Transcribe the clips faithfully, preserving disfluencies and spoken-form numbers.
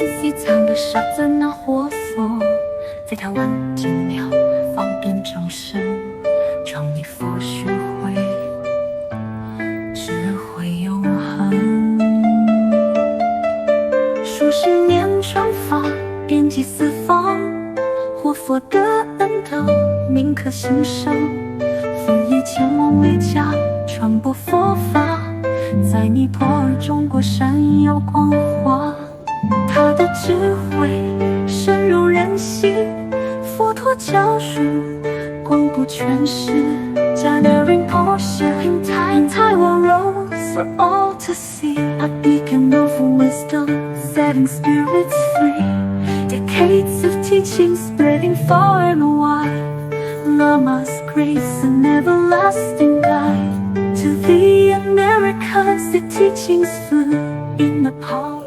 西藏的沙僧那活佛，在台湾听了方便众生，常以佛学会，智慧永恒。数十年传法，遍及四方，活佛的恩德，铭刻心上。佛以千万为家，传播佛法，在尼泊尔、中国山腰光华。 他的智慧深入人心，佛陀教书广布全世界。Jana Rinpoche in Taiwan, Taiwan rose for all to see. A beacon of wisdom, setting spirits free. Decades of teaching spreading far and wide. Lama's grace an everlasting guide. To the Americas, the teachings flew in the palm.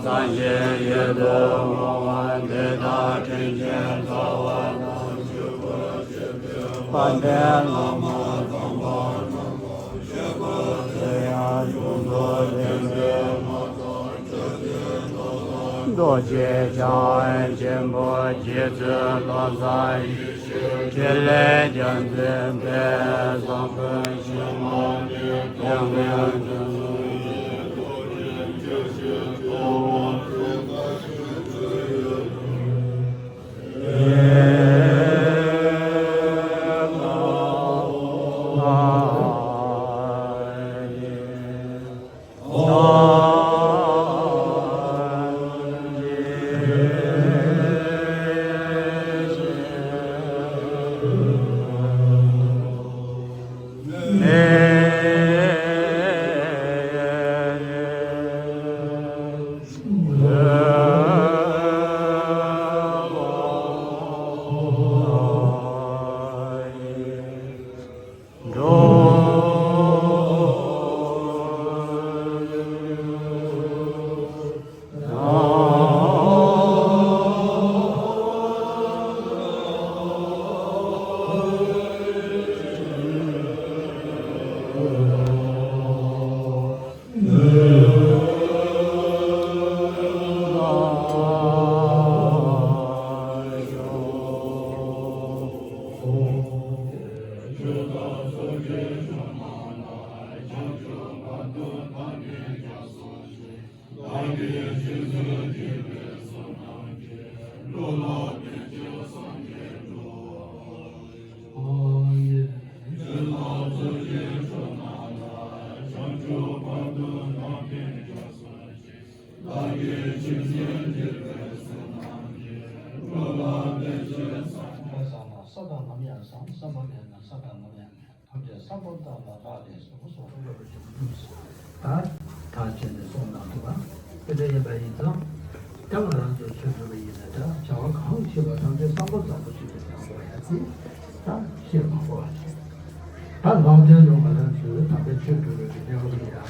སངས་རྒྱས་ཡེ་དོ་ངོ་བ་འདི་དག་དྲིན་ཅན་རྩ་བ་ན། དཔལ་ལྡན་བླ་མ་དམ་པ་རྣམས་ལ་ཆོས་འཁོར་དེ་ཡང་ཡོངས་སུ་འདྲེན་པའི་ངོ་བོ། རྡོ་རྗེ་འཆང་ཆེན་པོ་རྗེ་བཙུན་བློ་བཟང་ཡེ་ཤེས། ཕྲིན་ལས་རྒྱ་མཚོའི་དཔལ་བཟང་པོའི་ཞལ་སྔ་ནས། ཡང་ཡང་དྲིན་ཆེན་ས་དང་ནམ་ཡང་བཟང་། བསམ་པ་མེད་ན་ས་དང་ནམ་ཡང་མེད། ཐམས་ཅད་བསམ་པ་ལྟར་ལ་ལྷག་ལས་སོ་སོ་སོ་སོ་སོ་སོ་སོ། ད་ད་བྱས་ནས་གསུངས་གནང་འདུག་ག་དེ་འདྲ་ཡིན་པ་ཡིན་ཙང་། ད་ང་རང་ཚོ་ཆོས་སྒྲུབ་པ་ཡིན་ན་འདྲ། བྱ་བ་གང་བྱེད་པ་ཐམས་ཅད་བསམ་པ་བཟང་པོ་ཞིག་གིས་བྱེད་དགོས་ཡ་དེ་ད་བཤད་མ་དགོས་པ་ཞིག་ད་ལྷག་དོན་དུ་ང་རང་ཚོའི་ད་ལྟའི་ཆོས་སྒྲུབ་པའི་གི་གནས་བབ་ཡིན་ཡ།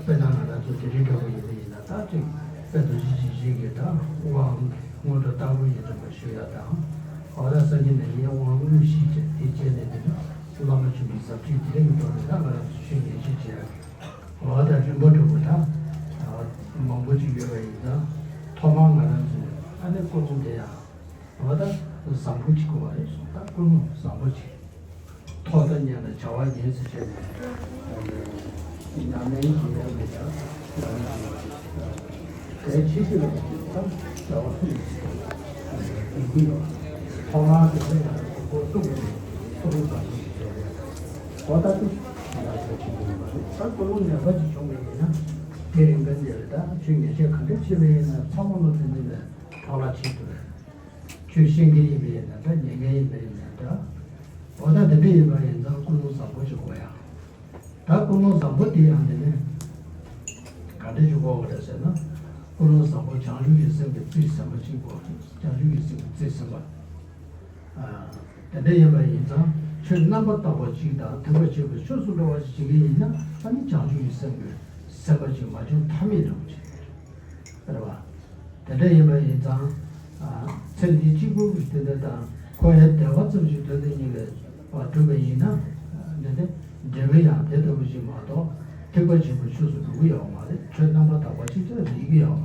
དཔེར་ན་ང་རང་ཚོ་དེ་རིང་འདྲ་པོ་ཡིན་པ་ཡིན་ན། ད་ཅིག་དཔལ་རྡོ་རྗེ་འཆང་གི་ད་དབང་སྔོན་འགྲོ་ལྟ་བུ་ཡིན་དུ་མ་ཞུ་ཡ་དང་། འོ་ད་སངས་རྒྱས་ནས་ངའི་དབང་དངོས་གཞི་བྱས་ཏེ་བྱས་ནས་དེ་ནི་བླ་མ་མཆོད་པའི་ཟབ་ཁྲིད་དེ་རིང་འགྲོ་ནས་ད་ང་རང་ཚོ་ཆོས་ཉན་ཤེས་བྱེད་ཡ་གི། འོ་ད་རིམ་པ་འདྲ་པོ་ད་མང་པོ་ཅིག་ཡོད་པ་ཡིན་ཙང་། ཐོག་མར་ང་རང་ཚོས་ཨ་ནི་ཀུན་སློང་དེ་ཡང་། འོ་ད་བཟང་པོ་ཅིག་དགོས་པ་རེད་གསུངས། ད་ཀུན་སློང་བཟང་པོ་ཅིག་ཐོག་མཐའ་གཉིས་ལ་བྱ་བ་ངན་ཟེར་བྱས་ནས། ཉམས་ལེན་གྱི་ཡོད་མེད་ཀྱང་། དེའི་ཕྱི་ཕྱི་ལ་ད་བྱ་བ་ཐུབ་མི་སྲིད་པ་ཡིན་གྱི་ཡོད། ཐོག་མར་དེ་ཚོ་ཡང་ཁོ་བོ་སྟོབས་ཀྱིས་ཐུབ་པ་བཟང་པོ་ཞིག་བྱས་རེད། འོ་ད་དེ་ང་ཚོ་བྱེད་ཀྱི་ཡོད་པ་རེད། ད་ཀུན་སློང་ངན་པ་ཅིག་བྱུང་བ་ཡིན་ན། དེ་རིང་ག་འདིར་ད་ཆོས་ཉན་ཤེས་ག་འདྲ་བྱས་པ་ཡིན་ན་ཚང་མ་ལོ་དེ་འདི་ལས་ཐོག་ལ་བྱེད་ཐུབ་རེད། ཆོས་ཤེས་མཁན་ཡིན་པ་ཡིན་ན་འདྲ། ཉན་མཁན་ཡིན་པ་ཡིན་ན་འདྲ། འོ་ད་དེ་འདྲ་ཡིན་པ་ཡིན་ཙང་ཀུན་སློང་བཟང་པོ་ཞིག་དགོས་ཡ། ད་ཀུན་སློང་བཟང་པོ་དེ་ཡང་དེ་ནས་ག་འདྲ་ཞིག་དགོས་པ་རེད་ཟེར་ན། ཀུན་སློང་བཟང་པོ་བྱང་ཆུབ་ཀྱི་སེམས་ཀྱི་རྩིས་ཟིན་པ་ཅིག་དགོས། བྱང་ཆུབ་ཀྱི་སེམས་ཀྱི་རྩིས་ཟིན་པ། ཨ། དེ་འདྲ་ཡིན་པ་ཡིན་ཙང་ཆོས་རྣམ་པར་དག་པ་ཅིག་དང་ཐེག་པ་ཆེན་པོའི་ཆོས་སུ་འགྲོ་བ་ཞིག་བྱེད་ཀྱི་ཡིན་ན། ཨ་ནི་བྱང་ཆུབ་ཀྱི་སེམས་ཀྱི་སེམས་པ་ཅིག་མ་བྱུང་ཐབས་མེད་འདྲ་བོ་ཅིག་རེད་བ། དེ་འདྲ་ཡིན་པ་ཡིན་ཙང་། ཨ། ཚེ་འདི་གཅིག་པུ་གི་དོན་དུ་དང་ཁོ་ཡང་བདེ་བ་ཙམ་ཞིག་དོན་དུ་གཉེར་བའི་བ་སྒྲུབ་པ་ཡིན་ན། འདི་ནི་འབྲས་བུ་ཡང་དེ་ལྟ་བུ་ཞིག་མ་གཏོགས་ཐེག་པ་ཆེན་པོའི་ཆོས་སུ་འགྲོ་གི་ཡོད་མ་རེད། ཆོས་རྣམ་པར་དག་པ་ཞིག་ཀྱང་རིག་གི་ཡོད་མ་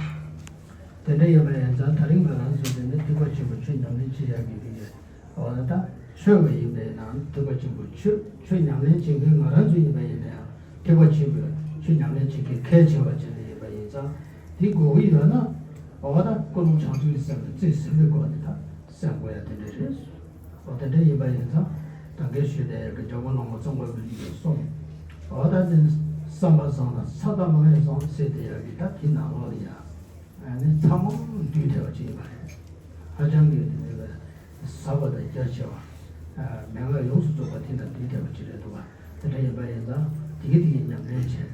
རེད། དེ་འདྲ་ཡིན་པ་ཡིན་ཙང་ད་རིང་ང་རང་ཚོ་འདི་ནི་ཐེག་པ་ཆེན་པོའི་ཆོས་ཉམས་ལེན་བྱེད་ཡག་གི་དེ་གའི་འོ་ན་ད་ཆོས་པ་ཡིན་པའི་ནང་ཐེག་པ་ཆེན་པོའི་ཆོས་ཆོས་ཉམས་ལེན་བྱེད་མཁན་ང་རང་ཚོ་ཡིན་པ་ཡིན་ན་ཡང་། ཐེག་པ་ཆེན་པོའི་ཆོས་ཉམས་ལེན་བྱེད་མཁན་གལ་ཆེ་བ་ཅན་ཡིན་པ་ཡིན་ཙང་། དེ་དགོས་ཀྱི་ཡོད་ན། འོ་ད་ཀུན་སློང་བྱང་ཆུབ་ཀྱི་སེམས་ལ་རྩིས་ཟིན་པའི་སྒོ་ནས་ད་སེམས་དགོས་ཡ་དེ་འདྲ་རེད། འོ་དེ་འདྲ་ཡིན་པ་ཡིན་ཙང་ད་གིན་ཞུས་བསྡད་ཡ་གི་འཇམ་མགོན་བླ་མ་ཙོང་ཁ་པའི་ལུགས་ཀྱི་གསུང་། འོ་ད་དེ་བསམ་པ་བཟང་ན་ས་དང་མ་ཡི་བཟང་ཟེར་བསྡད་ཡ་གི་ད་དེ་ནང་ལོགས་ལ་ཡ། ཨ་ནི་ཚང་མ་འདུས་བྲལ་བ་ཅིག་ཡིན་པ་རེད། ཧ་ཅང་གི་དེ་འདྲ་བའི་ཟབ་པ་དང་རྒྱ་ཆེ་བ། ཨ། མན་ངག་ཡོངས་སུ་རྫོགས་པ་དེ་དང་འདུས་བྲལ་བ་ཅིག་རེད་འདུག་བ། དེ་འདྲ་ཡིན་པ་ཡིན་ཙང་དེ་གི་དེ་གི་ཉམས་ལེན་བྱས།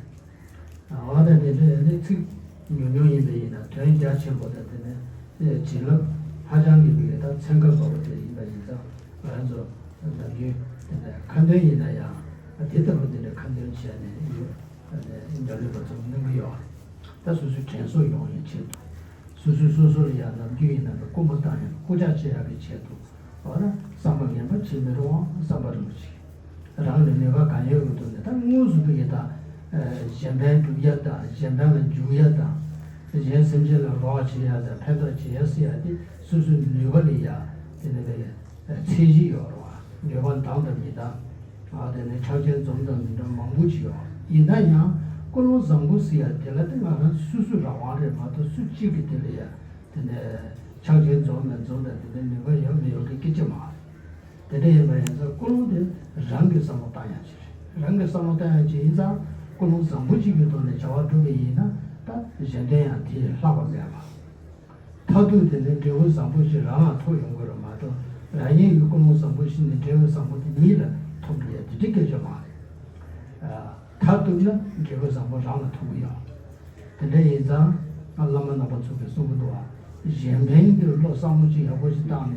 ཨ། འོ་ད་དེ་འདྲ་ཡིན་ནའི་ཚིག་ཉུང་ཉུང་ཡིན་པ་ཡིན་ན་དོན་རྒྱ་ཆེན་པོ་དང་དེ་ནས་བྱིན་རླབས་ཧ་ཅང་གི་དེ་གི་ད་ཚན་ཁ་འབབ་པ་དེ་ཡིན་པ་ཡིན་ཙང་ང་རང་ཚོ་ནམ་རྒྱུན་དེ་འདྲ་ཁ་འདོན་ཡིན་ན་ཡང་དེ་ལྟ་བུ་དེ་འདྲ་ཁ་འདོན་བྱས་ནས་ཡོད། རྒྱབ་ལོགས་པ་ཚོ་གནང་གི་ཡོད། ད་སོ་སོའི་དྲན་གསོ་ཡོང་བའི་ཆེད་དུ། སོ་སོས་སོ་སོ་ལ་ཡང་ནམ་རྒྱུན་ཡིན་ན་སྐུལ་མ་བཏང་ཡང་སྐུལ་ལྕག་བྱེད་ཡག་གི་ཆེད་དུ། འོ་ན་བསམ་པ་ངན་པ་བྱེད་མི་རུང་བསམ་པ་རིན་པོ་ཆེ། རང་ལ་ནུས་པ་གང་ཡོད་ཀྱི་ཐོག་ནས་ད་དངོས་སུ་ཕ་གི་ད་གཞན་ཕན་སྒྲུབ་ཡ་དང་གཞན་ཕན་ལ་འཇུག་ཡ་དང་། གཞན་སེམས་ཅན་ལ་རོགས་བྱེད་ཡ་དང་ཕན་ཐོགས་བྱེད་ཡ་ཟེར་ཡ་དེ་སོ་སོའི་ནུས་པ་ལ་ཡ་དེ་ནས་ཕ་གི་ཚད་གཞི་ཡོད་རེད་བ། ནུས་པ་འདང་དང་མི་འདང་། ཨ། དེ་ནས་ཕྱག་ཆེན་འཛོམས་དང་མི་འཛོམས་མང་པོ་ཅིག་ཡོད། ཡིན་ན་ཡང་ཀུན་སློང་བཟང་པོ་ཟེར་ཡ་དེ་ལ་དེ་ང་རང་སོ་སོའི་རང་དབང་རེད་མ་གཏོགས་སུ་གཅིག་གིས་དེ་ལ་ཡ་དེ་ནས་ཕྱག་ཆེན་འཛོམས་མི་འཛོམས་དང་དེ་ནས་ནུས་པ་ཡོད་མི་ཡོད་ཀྱི་སྐད་ཆ་མ་རེད། དེ་འདྲ་ཡིན་པ་ཡིན་ཙང་ཀུན་སློང་དེ་རང་གིས་བསམ་བློ་བཏང་ཡ་ཅིག་རེད། རང་གིས་བསམ་བློ་བཏང་ཡ་ཅིག་ཡིན་ཙང་ཀུན་སློང་བཟང་པོ་ཅིག་གི་ཐོག་ནས་བྱ་བ་སྒྲུབ་པ་ཡིན་ན་ད་གཞན་དོན་ཡང་དེས་ལྷག་པ་མེད་པ། མཐར་ཐུག་དེ་ནི་འབྲས་བུ་བཟང་པོ་ཞིག་རང་ལ་ཐོབ་ཡོང་དགོས་རེད་མ་གཏོགས། རང་ཉིད་ཀྱི་ཀུན་སློང་བཟང་པོ་ཞིག་ནི་འབྲས་བུ་བཟང་པོ་དེ་ཉིད་ལ་ཐོབ་འགྲོ་ཡ་དེ་འདྲའི་སྐད་ཆ་མ་རེད། ཨ། མཐར་ཐུག་ན་འབྲས་བུ་བཟང་པོ་རང་ལ་ཐོབ་ཀྱི་ཡོད། དེ་འདྲ་ཡིན་ཙང་ང་བླ་མ་རྣམ་པ་ཚོ་གིས་གསུང་གི་འདུག་བ། གཞན་ཕན་གྱི་བློ་བསམ་བློ་ཅིག་ཡག་པོ་ཞིག་བཏང་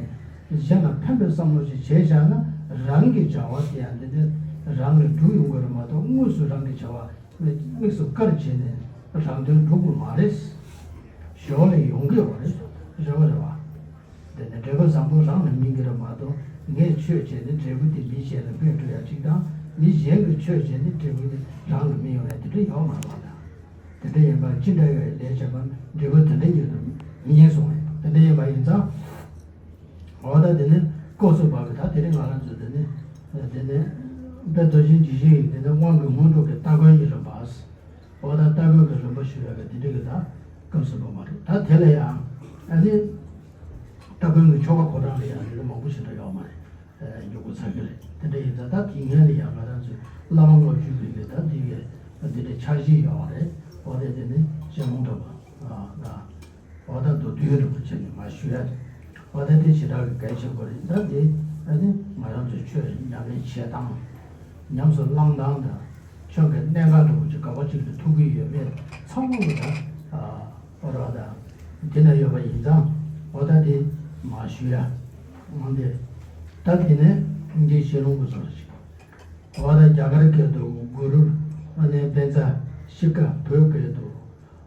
ནས་གཞན་ལ་ཕན་པའི་བསམ་བློ་ཅིག་བྱས་བཞག་ན་རང་གི་བྱ་བ་དེ་ཡང་འདི་འདྲ་རང་ལ་འགྲུབ་ཡོང་གི་རེད་མ་གཏོགས་དངོས་སུ་རང་གི་བྱ་བ། དམིགས་སུ་བཀར་བྱས་ནས་རང་དོན་སྒྲུབ་དགོས་མ་རེད། ཞོར་ལ་ཡོང་གི་ཡོད་རེད། རེད་བ་རེད་བ། དེ་ནས་འབྲས་བུ་བཟང་པོ་རང་ལ་སྨིན་གྱི་རེད་མ་གཏོགས་ངས་ཆོས་བྱས་ནས་འབྲས་བུ་དེ་མི་གཞན་ལ་སྨིན་འགྲོ་ཡ་གཅིག་དང་མི་གཞན་གྱིས་ཆོས་བྱས་ནས་འབྲས་བུ་དེ་རང་ལ་སྨིན་ཡོང་ཡ་དེ་འདྲ་ཡོད་མ་རེད་བ་ད། དེ་འདྲ་ཡིན་པ་ཅི་འདྲ་ཡོད་ལས་བྱས་པ་འབྲས་བུ་དེ་འདྲ་ཉིད་དུ་མི་རྙེད་སོང་བས་དེ་འདྲ་ཡིན་པ་ཡིན་ཙང་། འོ་ད་དེ་ནས་སྐབས་སུ་བབ་པའི་ད་དེ་རིང་ང་རང་ཚོ་དེ་ནས་དེ་ནས་དཔལ་རྡོ་རྗེ་འཇིགས་བྱེད་ཀྱི་དེ་ནས་དབང་གི་སྔོན་འགྲོ་གི་སྟ་གོན་གྱི་རིམ་པ། འོ་ད་སྟ་གོན་གྱི་རིམ་པ་ཞུ་ཡ་གི་དེ་འདྲ་གི་ད་སྐབས་སུ་བབ་པ་རེད། ད་དེ་ལ་ཡང་ཨ་ནི་སྟ་གོན་གྱི་ཆོ་ག་ཁོ་རང་ལ་ཡང་དེ་འདྲ་མང་པོ་ཞིག་འདྲ་ཡོད་མ་རེད། མགྱོགས་པོ་ཚར་གི་རེད། དེ་འདྲ་ཡིན་ཙང་ད་དེ་སྔོན་ལ་ཡང་ང་རང་ཚོའི་བླ་མ་ལྔ་བཅུ་པའི་གི་ད་འདི་གི་འདི་འདྲ་ཕྱག་བཞེས་ཡོད་རེད། འོ་དེ་དེ་ནི་ཞལ་ལུང་འདྲ་པོ་ལ། འོ་ད་མདོ་བསྡུས་རིན་པོ་ཆེ་ནས་མར་ཞུ་ཡ་རེད། འོ་ད་དེ་ཞེ་དྲག་གི་གལ་ཆེན་པོ་རེད། ད་དེ་ཨ་ནི་ང་རང་ཚོའི་ཆོས་ཉམས་ལེན་བྱེད་སྟངས། ཉམས་སུ་བླང་སྟངས་དང་། ཆོས་ཀྱི་གནད་འགག་འདྲ་པོ་ཅིག་ག་པར་ཅིག་ལ་ཐུག་གི་ཡོད་མེད་ཚང་མ་གི་ད། ཨོ་ར་ད། དེ་ན་ཡོད་པ་ཡིན་ཙང་། འོ་ད་དེ་མར་ཞུ་ཡ། འོ་དེ། ད་དེ་ནས་འདི་ཞལ་ལུང་གི་བཟོ་ཞིག་འོ་ད་རྒྱ་གར་སྐད་དུ་གུ་རུ། ཨ་ནི་བཛྲ་ཤི་ཀ་བོད་སྐད་དུ།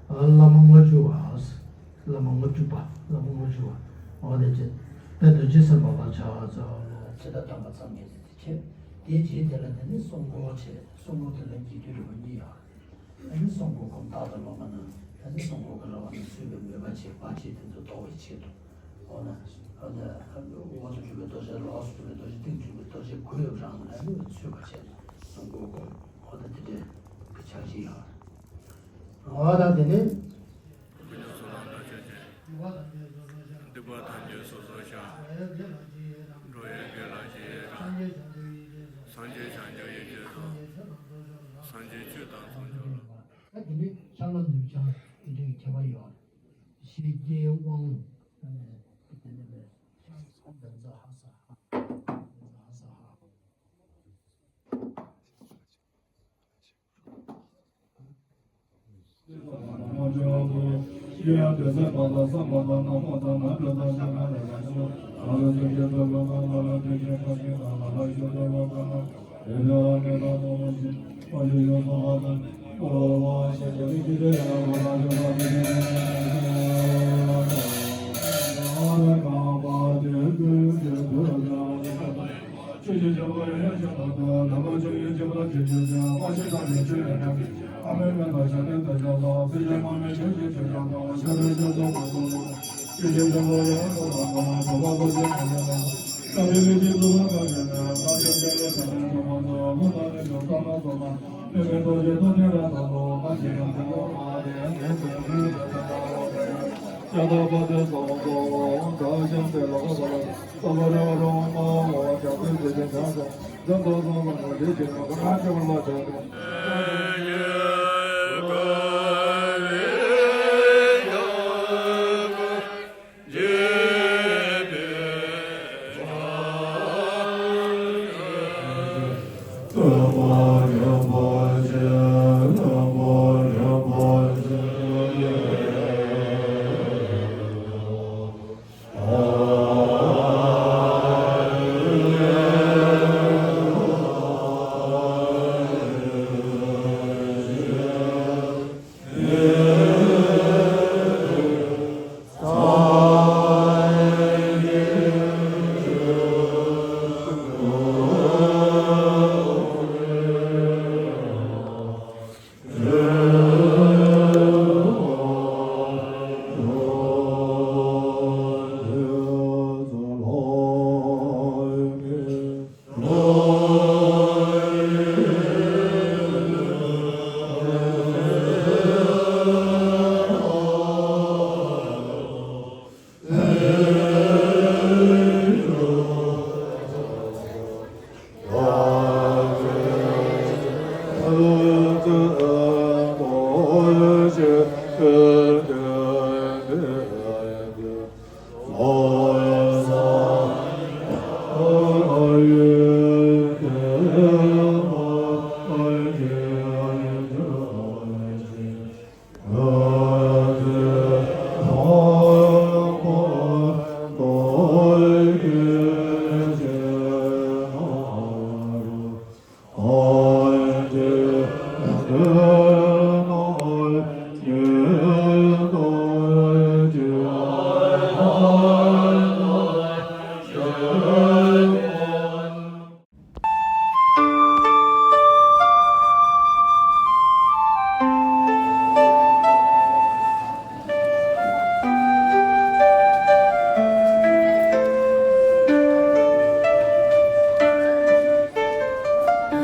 བླ་མ་ལྔ་བཅུ་པ། བླ་མ་ལྔ་བཅུ་པ། བླ་མ་ལྔ་བཅུ་པ། འོ་དེ་ཅི། དཔལ་རྡོ་རྗེ་སེམས་དཔའ་ལ་ཕྱག་འཚལ་ལོ། ཇི་ལྟར་བསྟན་པ་ཚང་མས་དེ་བྱེད། དེའི་རྗེས་དེ་ལ་དེ་ནི་གསུང་འགོ་བྱེད། གསུང་འགོ་དེ་ལ་རྒྱས་བསྡུས་རིམ་པ་གཉིས་ཡོད། ཨ་ནི་གསུང་འགོ་སྒོམ་རྟག་ཏུ་སློབ་མ་རྣམས་ཨ་ནི་གསུང་འགོ་གི་ར་བ་ནས་བཟོད་པའི་མོས་པ་བྱེད་པ་བྱེད་དེ་ཚོ་རྟོགས་པའི་ཆེད་དུ། འོ་ན། འོ་ན། འོག་ཏུ་གྲུབ་པའི་རྡོ་རྗེ་ལོགས་སུ་གྲུབ་པའི་རྡོ་རྗེ་སྟེང་གྲུབ་པའི་རྡོ་རྗེ་དགུ་ཡོད་རང་ལ་ཨ་ནི་ཚུད་པ་བྱས་ནས་གསུང་འགོ་སྒོམ། འོ་ན་དེ་འདྲའི་གི་ཕྱག་བཞེས་ཡོད། འོ་ན་དེ་ནས། སྡིག་པ་ཐམས་ཅད་སོ་སོར་བཤགས། འགྲོ་བའི་དགེ་ལ་རྗེས་སུ་འབྲང་། སངས་རྒྱས་བྱང་ཆུབ་ཡེ་ཤེས་སོ། སངས་རྒྱས་ཆོས་དང་ཚོགས་མཆོག་ལ། ད་དེ་ནས་ཕྱག་ན་ནུབ་བྱང་དེ་འདྲའི་ཁྱད་པར་ཡོད། ཞེས་དགེ་དབང་། དེ་ནས་པའི།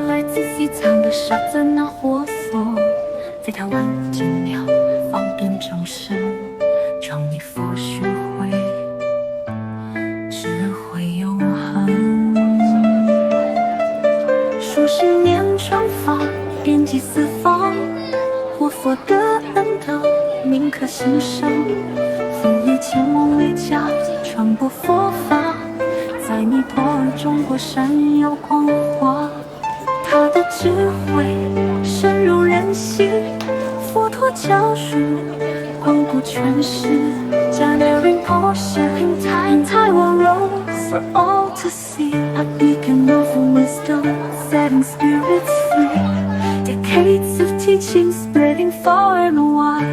来自西藏的沙赞那活佛，在台湾的寺庙方便众生，唱一佛学会，智慧永恒。数十年传法，遍及四方，活佛的恩德铭刻心上，风雨千里家，传播佛法，在尼泊尔、中国闪耀光华。 他的智慧深入人心，佛陀教示广布全世界。Janet Rinpoche in Taiwan rose all to see, a beacon of wisdom, setting spirits free. Decades of teaching spreading far and wide.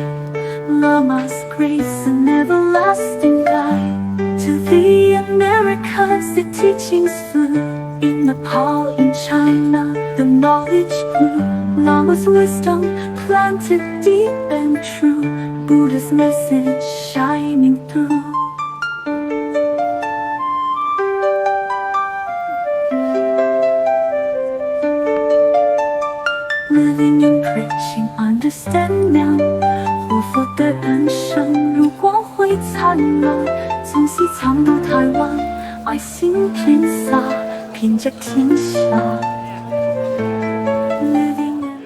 Lama's grace, an everlasting guide. To the Americas, the teachings flew. In Nepal, in China, the knowledge grew. Lama's wisdom planted deep and true. Buddha's message shining through. Living and preaching, understanding. 活佛的恩声如光辉灿烂，从西藏到台湾，爱心喷洒，遍及天下。Living and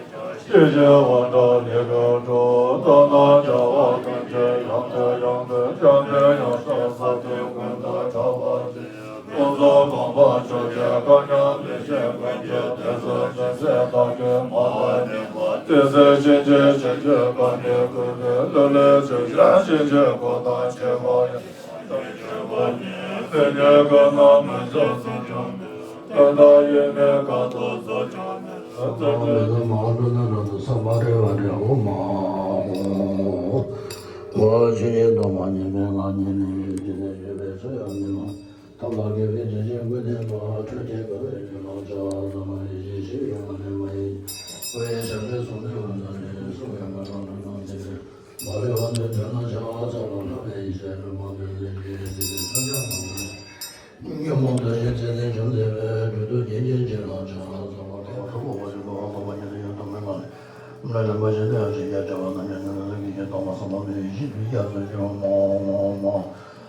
དེ་ཚེ་ཕྱིན་ཆད་བྱིན་གྱིས་བརླབས་ནས་གུས་པས་ལྷུན་ལྷུན་ཕྱིན་ཆད་ཕྱིན་ཆད་གོ་ཐང་ཆེན་པོ་ཡང་དག་ཆོས་པ་ཉིད་དེ་ཉིད་ཀྱི་རྣམ་སྨིན་ཕྱོགས་སུ་བྱོན་པའི་དོན་དག་ཡེ་ནས་གང་དུ་སུ་བྱོན་ནས་ཚུལ་ཁྲིམས་མ་འགྲོ་ན་རབ་ཏུ་ས་མ་རེ་བ་རེ་འོ་མ་འོ། ཆོས་ཉིད་སྟོང་པ་ཉིད་ཀྱི་ངང་ཉིད་ནི་ཇི་སྙེད་བཞུགས་པའི་ཚུལ་ཡང་མི་སྣང་། ཐབས་ལ་མཁས་པའི་དྲིན་ཅན་ཀུན་ལྡན་པ། འཕྲུལ་གྱི་དགའ་བའི་རྒྱུ་ལ་ཆགས་པ་ཙམ་མ་ཡིན། ཞི་ཞིང་ཡོངས་ནི་མ་ཡིན། ཀུན་གཞི་ཞབས་པད་སྲུང་མའི་དབང་ཐང་ནི། གསུང་བའི་མ་གྲངས་ལྷ་ཁང་འདི་ནས། མ་ལུས་དབང་དུ་གྱུར་ན་བྱ་བ་ཚོགས་ལ་ལྷག་པའི་ཡེ་ཤེས་སྒྲོན་མ་འདི་ནི། ཞེས་བརྗོད་པའི་མཚན་བྱང་ནང་ནས། ཉོན་མོངས་དུག་ཤོས་ཚད་ལྡན་འཇོམས་མཛད་པའི། སྒྲོ་འདོགས་རྒྱན་ཅན་ཆོས་ལ་ཆགས་པ་ཙམ་མ་ཡིན། ཁྲོ་བོ་འོད་ཀྱི་སྐུ་དབང་ཐོབ་པ་ཉིད་དུ་ཡོད་དོ་མི་སྨྲ་ནས། ལས་རིམ་པ་བཞིན་དུ་ཡང་ཞིག་རྒྱ་ཆེ་བ་རྣམས་ཀྱང་ཉོན་མོངས་ལས་ཀྱི་རྒྱུ་དྭངས་མ་སངས་པ་མི་ཡི་གཞི་དུ་རྒྱ་མཚོའི་ཆུ་མོ་མོ་མོ།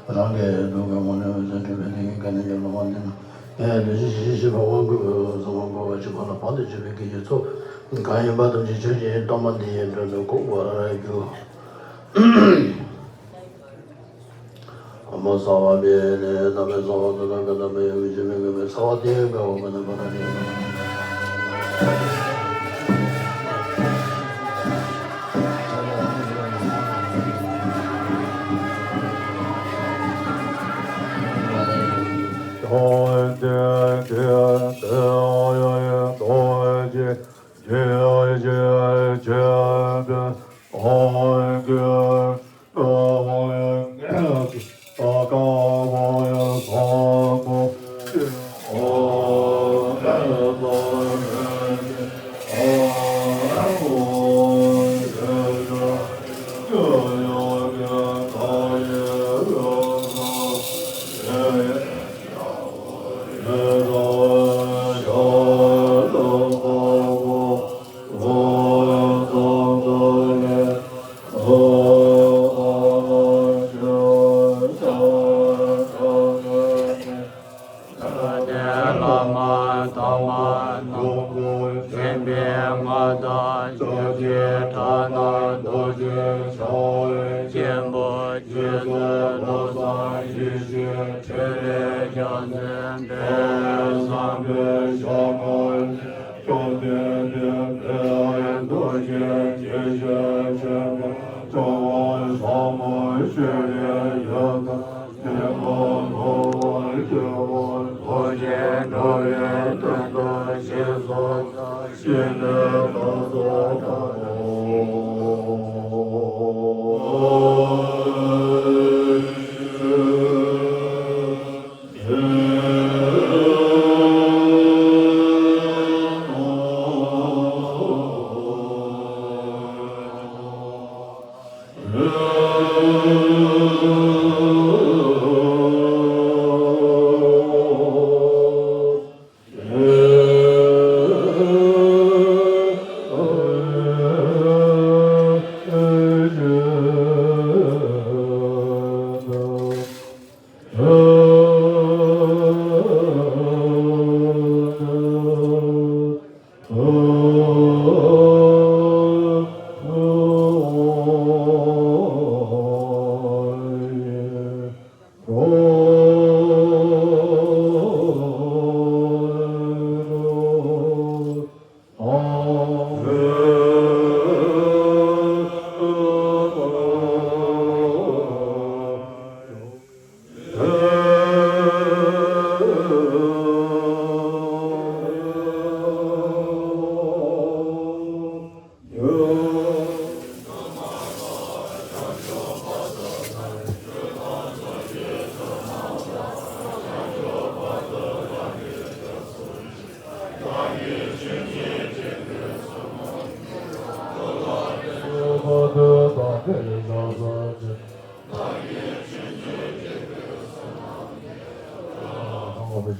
རང་གི་སྡུག་གི་ངོ་ནས་འོད་ཟེར་འཕྲོས་པའི་ལས་ཀྱི་དཀའ་གནད་ཀྱི་ལོ་མ་འདི་ནི། ལུས་ཅན་ཞི་ཞིང་ཞི་བའི་དབང་བསྐུར་བའི་ཚོགས་བསྐུར་བ་གཅིག་པ་ལ་བར་དུ་གཅོད་པའི་སྐད་ཀྱི་ཚོགས། གང་ཡིན་པ་ཐམས་ཅད་ཆོས་ཀྱི་སྟོང་པ་འདི་ཡི་མགྲོན་དུ་གོ་བར་འགྱུར། ཨོཾ་སརྦ་བི་ནི་ན་མེ་སྭཱ་ཧཱ། ཏདྱ་ཐཱ་ག་ཏ་མེ་ཡ་མི་ཇི་མེ་ག་མེ་ཚ་བ་ཏི་ག་ཝ་པ་ན་པ་ན་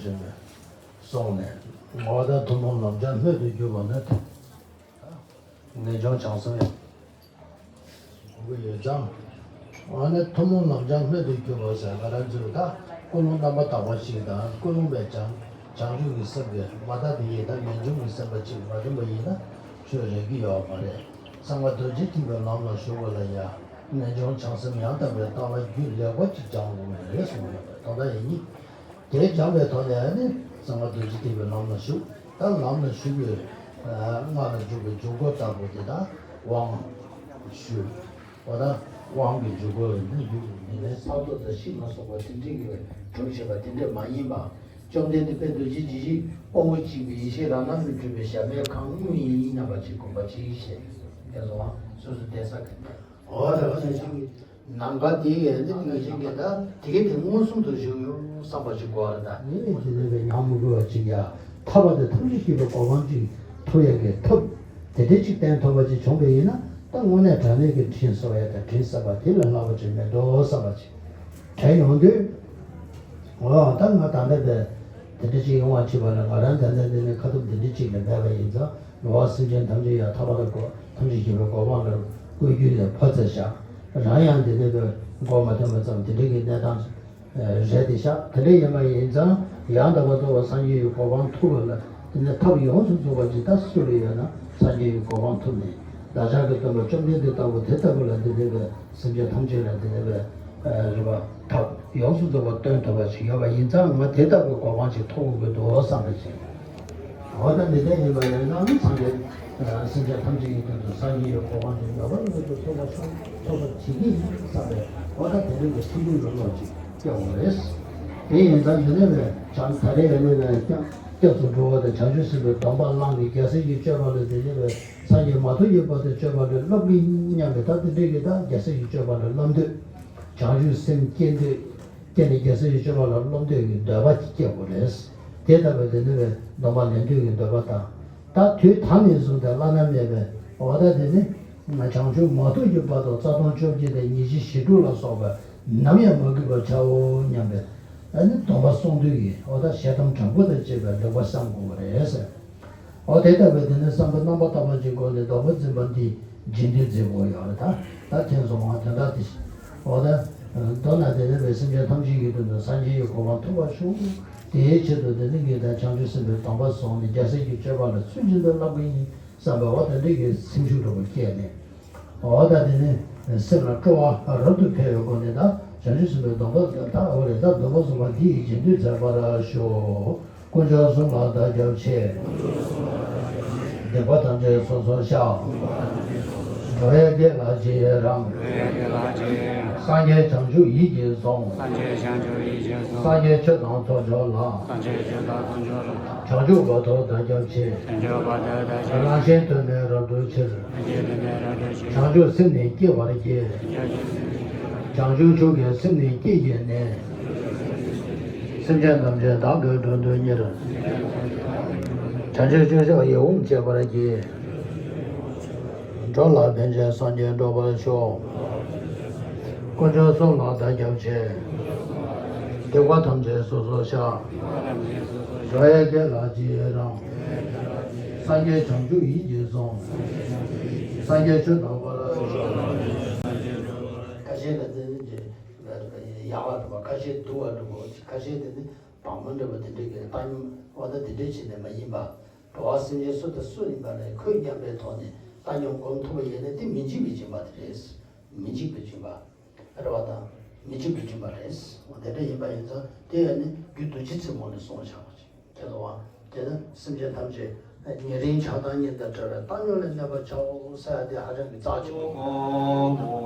ནི། སོང་ནས་ངོ་བོ་དང་ཐུན་མོང་ལམ་སྦྱངས་སྣོད་དུ་གྱུར་པ་ནི། ངེས་འབྱུང་བྱང་སེམས་ཡང་། གོ་གི་ཡོད་ཙང་། ཨ་ནི་ཐུན་མོང་ལམ་སྦྱངས་སྣོད་དུ་གྱུར་པ་ཟེར་ང་རང་ཚོས་ད་ཀུན་སློང་རྣམ་པར་དག་པ་ཞིག་དང་ཀུན་སློང་པའི་བྱང་བྱང་ཆུབ་ཀྱི་སེམས་ཀྱི་མ་དག་དེ་ཡིན་ན་ངེས་འབྱུང་གི་སེམས་པ་གཅིག་མ་བསྟེན་པ་ཡིན་ན་ཆོས་རེག་གི་ཡོད་མ་རེད། གསང་བ་རྡོ་རྗེ་ཐེག་པའི་ལམ་ལ་ཞུགས་པ་ལ་ཡང་ངེས་འབྱུང་བྱང་སེམས་ཡང་དག་པའི་ལྟ་བ་རྒྱུད་ལེགས་པ་ཅིག་སྦྱང་དགོས་ཀྱི་རེད་གསུངས་ཡོད་པ་དོན་དག་ཡིན་གཉིས། དེ་སྦྱངས་པའི་ཐོག་ནས་ནི་གསང་བ་རྡོ་རྗེ་ཐེག་པའི་ལམ་ལ་ཞུགས། ད་ལམ་ལ་ཞུགས་པའི་ སྔགས་ལ་འཇུག་པའི་འཇུག་སྒོ་ལྟ་བུ་དེ་དག་དབང་ཞུ། འོ་ད་དབང་གི་འཇུག་སྒོ་ནི་ཡུལ་ནི་ལས་ས་རྡོ་དང་ཤིང་ལ་སོགས་པ་དེ་འདྲའི་གི་གྲུབ་བྱེད་པ་དེ་འདྲ་མ་ཡིན་པ། བཅོམ་ལྡན་འདས་དཔལ་རྡོ་རྗེ་འཇིགས་བྱེད་དབང་པོ་གཅིག་པའི་ཡེ་ཤེས་རང་སྣང་དུ་གྲུབ་པའི་གཞལ་མེད་ཁང་དངོས་ཡིན་སྙམ་པ་ཅིག་དགོངས་པ་ཅིག་བཞེས། དེ་ཚོ་སོ་སོ་བསྡད་ས་གི་འོ་ད་ག་ཚོད་ཅིག་ནམ་མཁའ་དེ་ཡི་ནི་ངེས་ཤེས་ཀྱི་ད་དེ་གི་དེ་མངོན་སུམ་དུ་བཞུགས་ཡོད་བསམ་པ་ཅིག་དགོས་རེད། ད་ངས་དེ་ནས་པའི་ཉམས་མི་དགོས་པ་ཅིག་ཡ། ཐར་པ་དེ་ཐམས་ཅད་མཁྱེན་པའི་གོ་འཕང་ཅིག་ཐོབ་ཡག་གི་ཐབས་དེ་འདྲ་ཅིག་བསྟན་ཐུབ་པ་ཅིག་བྱུང་བ་ཡིན་ན། ད་དངོས་གནས་དྲང་གནས་ཀྱི་དྲིན་གཟོ་ཡ་དང་དྲིན་གཟབ་པ་དེ་ལས་ལྷག་པ་ཅིག་མེད་དོ་བསམ་པ་ཅིག་དྲན་ཡོང་དུས། འོ་ད་ང་ད་ལྟ་དེ་དེ་འདྲ་ཅིག་ཡོང་བ་བྱེད་པ་ལ་ང་རང་ད་ལྟ་འདི་ནས་ཁ་ཐུག་འདི་འདྲ་ཅིག་ལ་འབད་པ་ཡིན་ཙང་། འགྲོ་བ་སེམས་ཅན་ཐམས་ཅད་ཡང་ཐར་པ་དང་གོ་ཐམས་ཅད་མཁྱེན་པའི་གོ་འཕང་ལ་བཀོད་རྒྱུ་ཡང་ཕར་ཙམ་བཞག་རང་ཡང་འདི་འདྲ་དུ་མགོ་མ་ཐོན་པ་ཙམ་དེ་འདྲ་གི་གནས་སྟངས་རེད་དེ་བཞག་དེ་འདྲ་ཡིན་པ་ཡིན་ཙང་ཡང་དག་པར་རྫོགས་པའི་སངས་རྒྱས་ཀྱི་གོ་འཕང་ཐོབ་པ་ལ་དེ་ནས་ཐབས་ཡོངས་སུ་རྫོགས་པ་ཇི་ལྟར་སུ་ལ་ཡོད་ན་སངས་རྒྱས་ཀྱི་གོ་འཕང་ཐོབ་ནས་བདག་ཅག་གི་སྟོན་པ་བཅོམ་ལྡན་འདས་ལྟ་བུ་དེ་ལྟ་བུ་ལ་འདི་འདྲ་བའི་སེམས་ཅན་ཐམས་ཅད་ལ་འདི་འདྲ་བའི་རེ་བ་ཐབས་ཡོངས་སུ་རྫོགས་པ་སྟོན་ཐུབ་པ་ཞིག་ཡོད་པ་ཡིན་ཙང་ང་དེ་ལྟ་བུའི་གོ་འཕང་ཅིག་ཐོབ་དགོས་འདུག་བསམ་པ་ཅིག་འོ་ད་འདི་འདྲ་ཡིན་པ་ཡིན་ན་སངས་རྒྱས་སེམས་ཅན་ཐམས་ཅད་ཀྱི་དོན་དུ་སངས་རྒྱས་ཀྱི་གོ་འཕང་དེ་ཡོད་པ་ཡོད་དུ་ཐོབ་པ་ཤོག་ཐོབ་པ་བྱེད་ཀྱི་ཡིན་བསམ་པའི་འོ་ད་དེ་རིང་གི་ཐུགས་ཉིད་ལ་བློ་ཅིག་སྐྱེ་བ་རེད། དེ་ཡིན་ཙང་འདི་ནས་བས་བྱང་ད་རེས་ཡོད་ནས་བས་སྐྱབས་སུ་འགྲོ་བ་དང་བྱང་ཆུབ་སེམས་དཔའི་སྡོམ་པ་བླངས་ནས་རྒྱལ་སྲས་ཀྱི་སྤྱོད་པ་ལ་འདི་ནས་བས་སངས་རྒྱས་མ་ཐོབ་ཀྱི་བར་དུ་སྤྱོད་པ་ལ་བསླབ་ཀྱི་ཡིན་སྙམ་པའི་ད་དེ་འདྲས་ཀྱི་ད་རྒྱལ་སྲས་ཀྱི་སྤྱོད་པ་ལ་བསླབ་འདོད། བྱང་ཆུབ་སེམས་སྐྱེ་འདོད། སྐྱེ་ནས་རྒྱལ་སྲས་ཀྱི་སྤྱོད་པ་ལ་སློབ་འདོད་ཀྱི་འདོད་པ་སྐྱེ་དགོས་རེད། དེ་ལྟ་བུའི་དེ་ནི་བས་སྡོམ་པ་ལེན་འདོད་ཀྱི་འདོད་པ་དང་། ད་དུས་ད་ནས་བཟུང་སྟེ་བླ་ན་མེད་པའི་འོ་ད་དེ་ནི་བྱང་ཆུབ་མ་ཐོབ་ཀྱི་བར་དུ་རྩ་ལྟུང་བཅོ་བརྒྱད་དང་ཉེས་བྱས་བཞི་དྲུག་ལ་སོགས་པ་ནམ་ཡང་མ་གུས་པར་བྱའོ་སྙམ་པའི་ཨ་ནི་སྡོམ་པ་སྲུང་འདོད་ཀྱི་འོ་ད་ཞལ་གདམས་དྲང་པོ་དང་བཅས་པའི་ལེགས་པར་བསམ་དགོས་པ་རེད་ཟེར། འོ་དེ་ལྟ་བུའི་དེ་ནི་བསམ་པ་རྣམ་པར་དག་པ་ཅིག་སྒོ་ནས་སྡོམ་པ་འཛིན་པ་འདི་རྗེས་ཟློས་མཛད་དགོས་ཡོད་རེད་ད། ད་ཐེངས་སོང་བ་དོན་དག་དེ་བཞིན། འོ་ད། མདོར་ན་དེ་ནི་བའི་སེམས་ཅན་ཐམས་ཅད་ཀྱི་དོན་དུ་སངས་རྒྱས་ཀྱི་གོ་འཕང་ཐོབ་པར་ཤོག་དེའི་ཆེད་དུ་དེ་ནི་ངས་ད་བྱང་ཆུབ་སེམས་དཔའི་སྡོམ་པ་བཟུང་ནས་རྒྱལ་སྲས་ཀྱི་སྤྱོད་པ་ལ་ཚུལ་བཞིན་དུ་བསླབ་ཀྱི་ཡིན་བསམ་པའི་འོ་དེ་འདྲ་གི་སེམས་ཤུགས་འདྲ་པོ་སྐྱེས་ནས། འོ་ད་དེ་ནི་སེམས་ལ་སྤྲོ་བ་རབ་ཏུ་འཕེལ་བའི་སྒོ་ནས་ད་བྱང་ཆུབ་སེམས་དཔའི་སྡོམ་པ་ད་འོ་རེད་ད་སྡོམ་པ་བཟུང་བ་འདི་ཡིས་རྗེས་ཟློས་མཛད་པར་ཤོག་དཀོན་མཆོག་གསུམ་ལ་བདག་སྐྱབས་མཆི། སྡིག་པ་ཐམས་ཅད་སོ་སོར་བཤགས། འགྲོ་བའི་དགེ་ལ་རྗེས་རང་། སངས་རྒྱས་བྱང་ཆུབ་ཡིད་ཀྱིས་བཟུང་། སངས་རྒྱས་ཆོས་དང་ཚོགས་མཆོག་ལ། བྱང་ཆུབ་བར་དུ་བདག་སྐྱབས་མཆི། རང་གཞན་དོན་ནི་རབ་བསྒྲུབ་ཕྱིར། བྱང་ཆུབ་སེམས་ནི་བསྐྱེད་པར་བགྱི། བྱང་ཆུབ་མཆོག་གི་སེམས་ནི་བསྐྱེད་བགྱིས་ནས། སེམས་ཅན་ཐམས་ཅད་བདག་གིས་མགྲོན་དུ་གཉེར། བྱང་ཆུབ་སྤྱོད་མཆོག་ཡིད་འོང་སྤྱད་པར་བགྱི། འགྲོ་ལ་ཕན་ཕྱིར་སངས་རྒྱས་འགྲུབ་པར་ཤོག་དཀོན་མཆོག་གསུམ་ལ་བདག་སྐྱབས་མཆི། སྡིག་པ་ཐམས་ཅད་སོ་སོར་བཤགས། འགྲོ་བའི་དགེ་ལ་རྗེས་རང་། སངས་རྒྱས་བྱང་ཆུབ་ཡིད་ཀྱིས་བཟུང་། སངས་རྒྱས་ཆོས་དང་པོ་ལ་སོགས། ཁ་ཤས་ལ་དེ་ནི་ཡག་པ་འདྲ་པོ་ཁ་ཤས་སྡུག་པ་འདྲ་པོ་ཁ་ཤས་དེ་ནི་བག་མ་འདྲ་པོ་དེ་འདྲའི་གི་བཏང་སྙོམས་འོ་ན་དེ་འདྲའི་བྱས་ནས་མ་ཡིན་པ། འགྲོ་བ་སེམས་ཅན་སུ་དང་སུ་ཡིན་པ་ལས་ཁོད་སྙམ་པའི་ཐོག་ནས་བཏང་སྙོམས་སྒོམ་ཐུབ་པ་ཡིན་ན་དེ་མི་འཇིགས་པའི་སྦྱིན་པ་དེ་རེད། མི་འཇིགས་པའི་སྦྱིན་པ། རེད་བ་དང་། མི་འཇིགས་པའི་སྦྱིན་པ་རེད། འོ་དེ་འདྲ་ཡིན་པ་ཡིན་ཙང་དེ་ཡང་ནི་རྒྱུ་རྡོ་རྗེ་རྩེ་མོ་ནས་གསུངས་བཞག་པ་ཅིག་དེ་ལ་བ། དེ་ནི་སེམས་ཅན་ཐམས་ཅད་ཉེ་རིང་ཆགས་སྡང་གཉིས་དང་བྲལ་བའི་བཏང་སྙོམས་ལ་གནས་པར་བྱའོ་ཟེར་ཡ་དེ་ཧ་ཅང་གི་རྩ་ཆེན་པོ།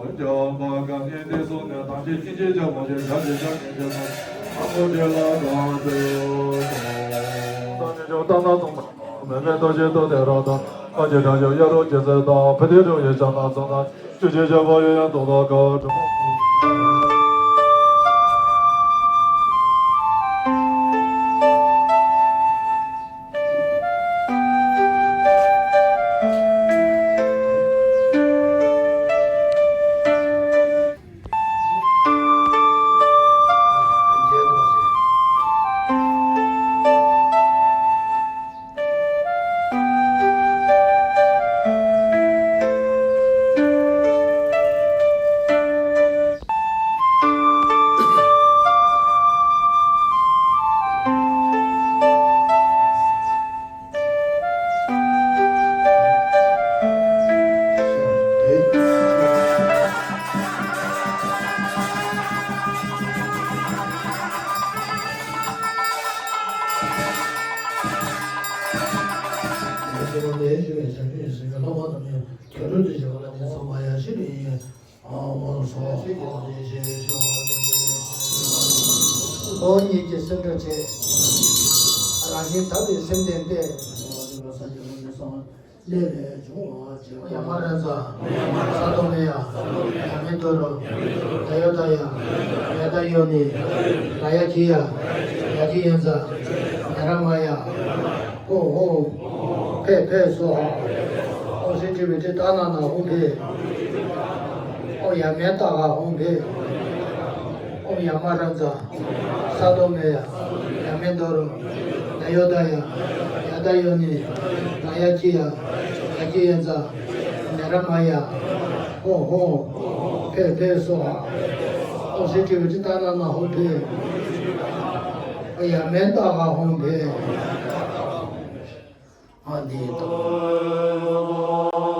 ཞུ་བའི་བྱ་སྤྱོད་ཡིན་ཟེར་གྱི་ལྷག་པར་དུ་ནི་དུད་འགྲོ་དེ་བྱེད་པ་ལ་ནི་ཚང་མ་ཡང་ཤི་ནི་ཡིན། ཨ་མོ་སོ་ཤི་གི་ལ་ནི་ཞེས་ཞུ་བ་ནི། ཨོ་ཉིད་ཀྱི་སེམས་དཔའ་ཆེ། རང་བཞིན་དག་པའི་སེམས་ལྡན་ཏེ། ལས་ལས་བྱུང་བ་ཡ་མ་ར་ཛ། ས་དོ་མེ་ཡ། ཡ་མེ་དོ་རོ། ད་ཡོ་ད་ཡ། ཡ་ད་ཡོ་ནི། ར་ཡ་ཁྱི་ཡ། ཡ་ཁྱི་ཡན་ཛ། ཡ་ར་མ་ཡ། ཧོ་ཧོ། ཕེ་ཕེ་སོ་ཧ། ཨོ་སི་ཏི་བི་ཏི་ཏ་ན་ན་ཧོ་ཕེ། ཨོ་ཡ་མེ་ཏ་ག་ཧོ་ཕེ། ཨོ་ཡ་མ་ར་ཛ། ས་དོ་མེ་ཡ། ཡ་མེ་དོ་རོ། ད་ཡོ་ད་ཡ། ཡ་ད་ཡོ་ནི། ད་ཡ་ཁྱི་ཡ། ཡ་ཁྱི་ཡན་ཛ། ཡ་ར་མ་ཡ། ཧོ་ཧོ། ཕེ་ཕེ་སོ་ཧ། ཨོ་སི་ཏི་བི་ཏི་ཏ་ན་ན་ཧོ་ཕེ། ཨོ་ཡ་མེ་ཏ་ག་ཧོ་ཕེ། ཨ་ནི་ཏོ།